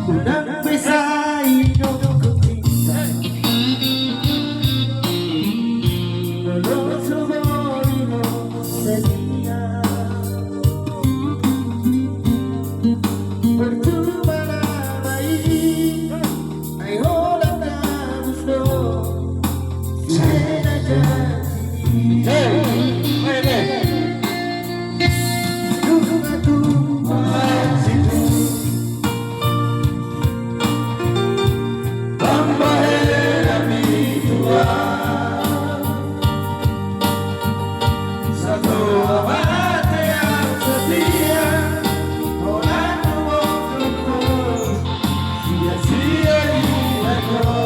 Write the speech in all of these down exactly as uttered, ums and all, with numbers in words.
Unang be sai dohot cinta, molo so boi ho setia. Percuma nama i, ai holan gabus do sude na janji i. Hei, hei, hei. Dung na tumpak situtu pambahenan ni Tuhan, satonga mate au setia, holan tumongkupon sia-sia i do.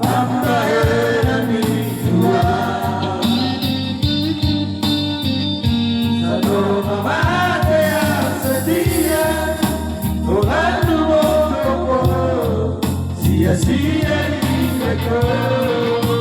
Pambahenan ni Tuhan, satonga mate au setia, holan tumongkupon sia-sia i do.